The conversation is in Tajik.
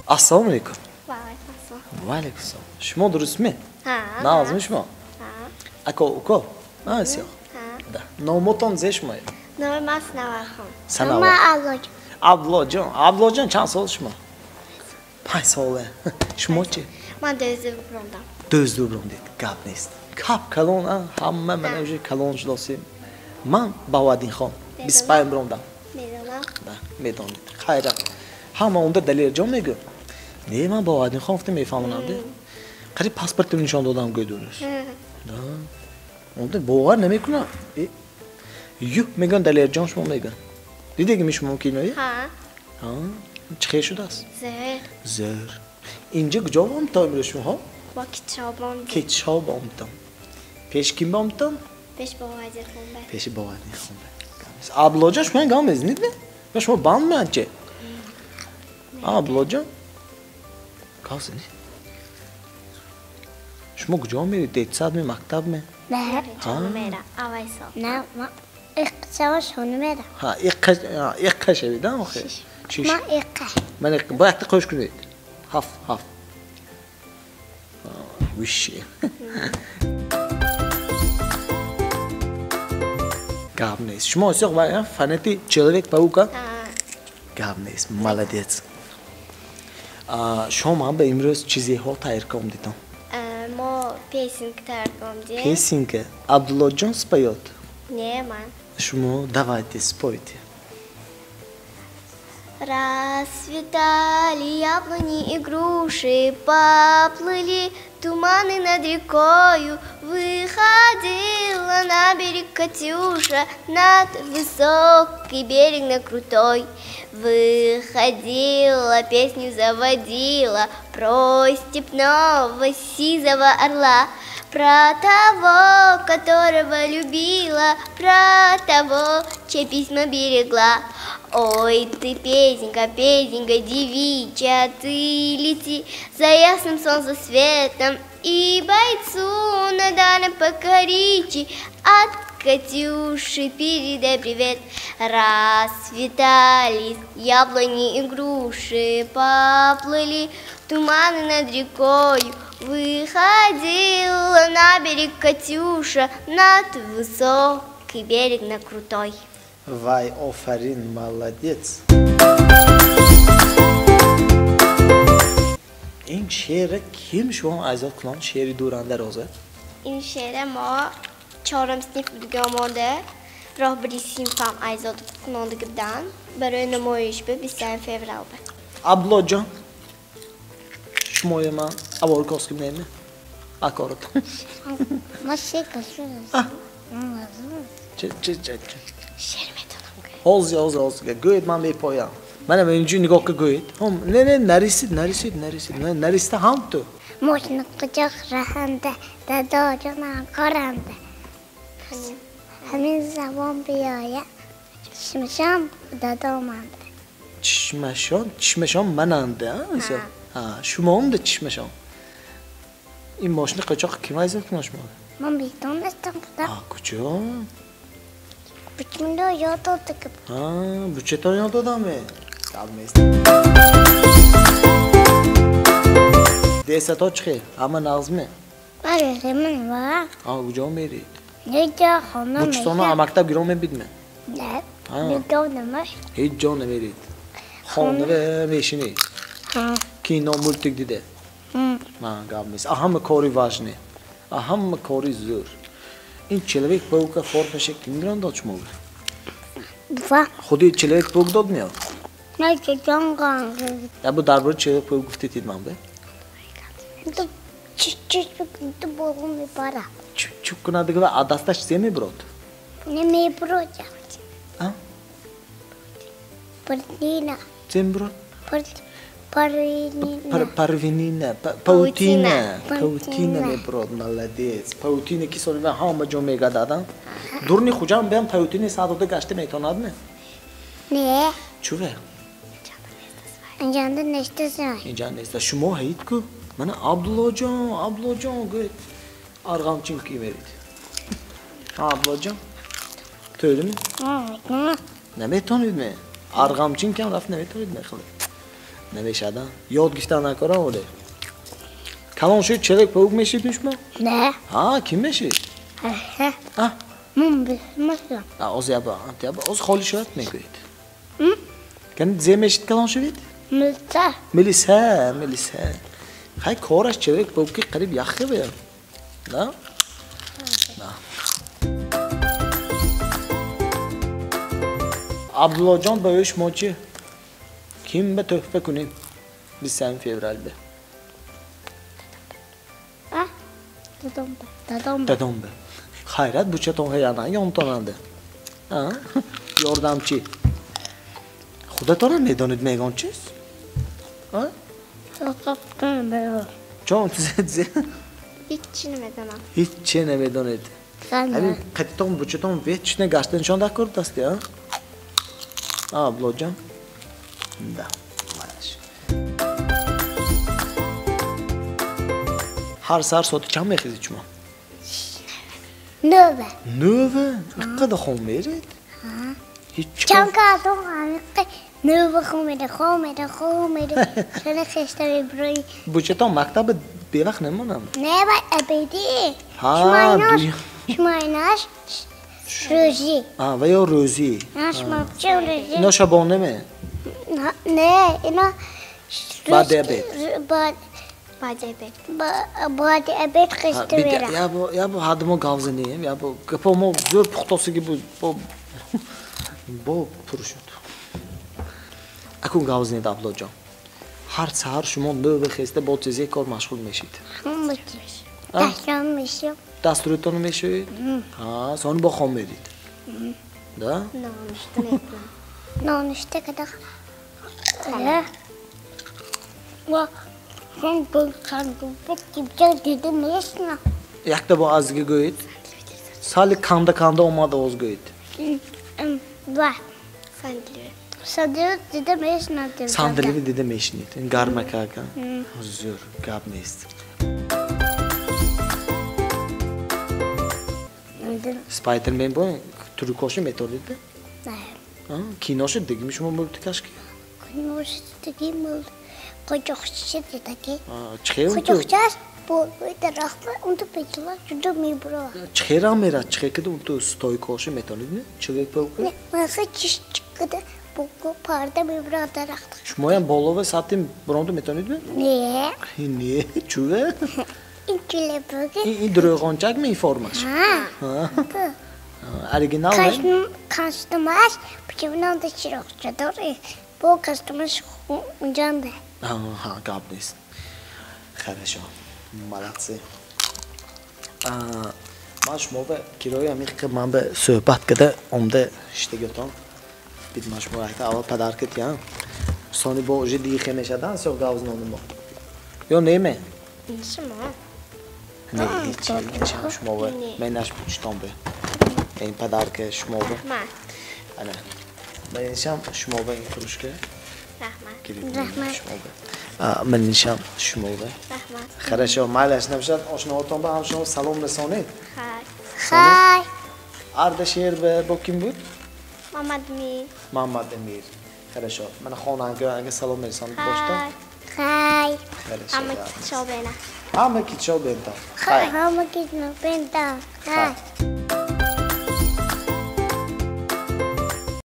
Ассалому алейкум. Ва алейкум ассалом. Ва алейкум ассалом. Шумо дурустми? Ҳа. Нағзми шумо? Ҳа. Ако, уко? А, сиёх. Ҳа. Да. Номотон зе шумо? Номи ман Санавархон. Санавар. Ман Абдуллоҷон. Абдуллоҷон. Абдуллоҷон чанд сол шумо? 5 сола. Шумо чи? Ман дӯзду бромдам. Дӯзду бромдед. Гап нест. Кап калон, а? Ҳама мана уже калон шудосем. Ман Баҳоваддинхон. 25 бромдам. Медонам. Да, медонед. Хайра. Ҳама онда Далерҷон мегӯ. Не, ман Баҳоваддинхон гуфта мефаҳмонам. Қариб паспортро нишон додам гӯй дурус. Да. Онда бовар намекунам. Ю, мегӯям Далерҷон шумо мегӯям. Дидеги ми шумо кинои? Ҳа. Ҳа. Чӣ хел шудааст? Зӯр. Зӯр. Инҷа куҷо омдтон имрӯз шумоҳо? Бо Китшоб омдем. Китшоб омдтон. Пеш ким омдтон? Пеш Баҳоваддинхон бе. Пеши Баҳоваддинхон бе. Абдуллоҷон шумо гам мезанед ме? Ё шумо банд меанд чи? Абдуллоҷон? Гап занед. Шумо куҷо меред? Детсад ме, мактаб ме? Не. Ҷо мерам, аввали сол. Не, ман иққа шона мерам. Ҳа, иққа шавед, а, охир? Шиш. Ман иққа. Ман иққа. Бояд якта қӯш кунед. Ҳафт, ҳафт. Виши. Гап нест. Шумо осиёқ ва фанати Человек-паука? Ҳа. Гап нест. Молодец. Шумо ман ба имрӯз чизеҳо тайёр кардитон? Мо песенка тайёр кардем. Песенка? Абдуллоҷон споёт? Не, ман. Шумо давайте спойте. Расцветали яблони и груши, поплыли туманы над рекою. Выходила на берег Катюша, над высокий берег, на крутой. Выходила, песню заводила про степного сизого орла, про того, которого любила, про того, чьи письма берегла. Ой, ты, песенка, песенка девичья, ты лети за ясным солнцем светом и бойцу на дальнем покоричи от Катюши передай привет. Расцветали яблони и груши, поплыли туманы над рекой. Выходила на берег Катюша, над высокий берег, на крутой. Вай, офарин, молодец. Ин шеъра ким шумо азод кунон шеъри дуранда роза? Ин шеъра мо чорум синф будгомонда роҳбари синфам айзод кунондагӣ будан барои намоиш ба 21 феврал ба. Абдуллоҷон, шумоя ман аворкос ким неме? Акорот. Ма шеър кашидам. Че, че, че, че. Шеър метонам гӯям. Ҳозир, ҳозир, ҳозир. Гӯед, ман мепоям. Манам инҷо нигоҳ ка гӯед. Ҳом, не, не, нарисид, нарисид, нарисид. Не, нариста ҳам ту. Мошина қучоқ раҳанда, дадоҷонам коранда. Ҳамин забон биёяд, чишмашон дадоманда. Чишмашон, чишмашон мананда, а? Ҳа, шумоамда чишмашон. Ин мошини қучоқ ким айзад кунад шумо? Ман медонистам худам. А, куҷо? Бучмиро ёд додагӣ. Ҳа, бучатон ёд додаме? Гап нест. Десато чӣ хел? Ҳама нағзме? Бале, ремон ва. А, куҷо мерид? Ҳеҷ ҷо хона Бучтона мешавам. мактаб гирон мебидме? Не, Ҳа. ҳеҷ ҷо намеш. Ҳеҷ ҷо намерид. Хона мешинед. Ҳа. Кино, мультик диде. Ҳа, гап нест. А ҳама кори важне. А ҳама кори зӯр. Ин Человек-паука формаша ким гирон дод шумо? Ва. Худи Человек-паук дод меё? Не, ҷон ган. Я бу дар бораи Человек-паук гуфтетид ман бе? Ту чуп-чуп ту болу мебара. Чуп-чуп кунад дигар, а дасташ зе мебурод? Не мебурод. А? Парвина. Зе мебурод? Парвина. Парвинина, паутина. Паутина. Паутина мебурод, молодец. Паутина ки соли ҳама ҷо мегардад, Дурни хуҷам биям паутини сад дода гашта метавонад ме? Не. Чуве? Инҷанда нестасан. Инҷа неста. Шумо ҳаид ку? Мана Абдуллоҷон, Абдуллоҷон гӯед. Арғамчин ки мерид? Ҳа, Абдуллоҷон? Тӯйдими? Ҳа. Наметавонид ме? Арғамчин кам рафт наметавонид ме хеле? Намешад, ёд гирифтан накора оле. Калон шуд Человек-паук мешид шумо? Не. Ҳа, ким мешид? Ҳа. Ман бисмиллам. Оз яба, яба, оз холи шуд мегӯед. Кани зе мешид калон шувид? Милиса. Милиса, милиса. Хай кораш Человек-пауки қариб яхе буд. Да? Да. Абдуллоҷон ба ӯ шумо чӣ? Ким ба тӯҳфа кунем? 23 феврал бе. Дадом ба. Дадом ба. Дадом ба. Хайрат бучатон ҳаяна ёнтонанда. А? Ёрдамчи. Худатонам медонед мегон чиз? А? Чон зе? Ҳеҷ намедонам. Ҳеҷ намедонед. Ҳамин қатитон бучатон вечно гашта нишон дакор дасти, а? А, Абдуллоҷон? Да. Ҳар сар соати чанд мехезед шумо? Нӯва. Нӯва? Иққада хом меред? Чанд каатон ҳамиққа нӯва хом мере, хом мере, хом мере. Шана хешта мебирои. Бучатон мактаба бевақт намонанд? Не, ба обеди. Шумоинаш рӯзӣ. Ва ё рӯзӣ. Шумо рӯзӣ. Ино шабона ме? Не, ино баъди обед. Баъди обед. Баъди обед хеста мерам. Ябо ҳадди мо гап занем, ябо гапо мо зӯр пухтосиги буд, бо пур шуд. Акун гап занед, Абдуллоҷон. Ҳар саҳар шумо нӯва хеста бо тезе кор машғул мешид. Дастам мешӯям. Дастуритонро мешӯед? Ҳа, сони бо хом мерид. Да? Нонушта мекунам. Нонушта када. Якта бо азига гӯед. Сали канда канда омада оз гӯед. Ва. Сандаливи дида мешинад. Сандаливи дида мешинед. Ин гармакака. Зӯр, гап нест. Спайдермен бо трюкоши меторид бе? Не. Киноши дигими шумо мултикашки? Киноши диги мул қочоқчи дидаки. Чихе унту? Қочоқчаш бо дарахт унту печла жуда мебура. Чихе ра мерад? Чихе кида унту стойкоши метонид не? Человек-паук? Не, маха чиш чикида бо парда мебура дарахт. Шумоям болова сатим буронду метонид бе? Не. Не, чуве? Ин Человек-паук. Ин дурӯғончак ми формаш? Ҳа. Оригинал не? Костюмаш пичивнанда чироқча дор. Бо костюмаш унҷанда. Ҳа, гап нест. Хорошо. Молодцы. Ман шумо ба кирои ҳамин ки ман ба суҳбат када омда шиштагиётон. Бид ман шумо якта аввал подарка тиям. Сони бо уже дигихе мешадан сиёҳ гавзнони мо. Ё неме? Шумо. Не, ҳеҷ, ҳеҷ шумо ба менаш бучтон бе. Ин подарка шумо ба. Раҳмат. Ана. Менишам шумо ба ин кружка. Раҳмат. Раҳмат. Менишам шумо ба. Раҳмат. Хорошо, майлаш набошад, ошноотон ба ҳам шумо салом расонед. Хай. Хай. Ардашер ба бо ким буд? Мамадамир. Мамадамир. Хорошо. Мана хонанга ага салом мерасонед бошта. Хай. Хорошо. Ҳама китшо бена. Ҳама китшо бента. Хай. Ҳама китшо бента. Хай.